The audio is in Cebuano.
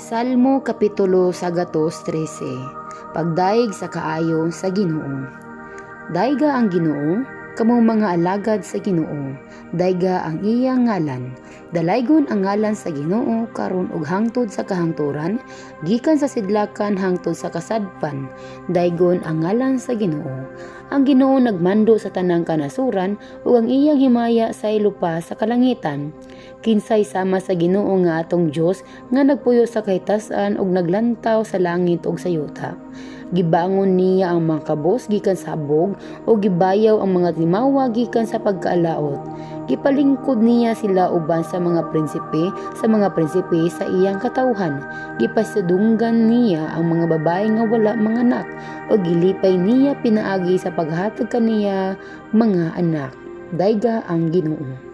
Salmo Kapitulo sagatos 13. Pagdayeg sa kaayo sa Ginoo. Dayga ang Ginoo, kamong mga alagad sa Ginoo. Dayga ang iyang ngalan. Dalaygon ang ngalan sa Ginoo karon ug hangtod sa kahangturan, gikan sa sidlakan hangtod sa kasadpan. Daygon ang ngalan sa Ginoo. Ang Ginoo nagmando sa tanang kanasuran ug ang iyang himaya saylo pa sa kalangitan. Kinsay sama sa Ginoo nga atong Dios nga nagpuyo sa kahitasan ug naglantaw sa langit ug sa yuta? Gibangon niya ang mga kabos gikan sa habog ug gibayaw ang mga timawa gikan sa pagkaalaot. Gipalingkod niya sila uban sa mga prinsipe sa iyang katawhan. Gipasidunggan niya ang mga babae nga wala manganak ug gilipay niya pinaagi sa paghatag kaniya mga anak. Dayga ang Ginoo.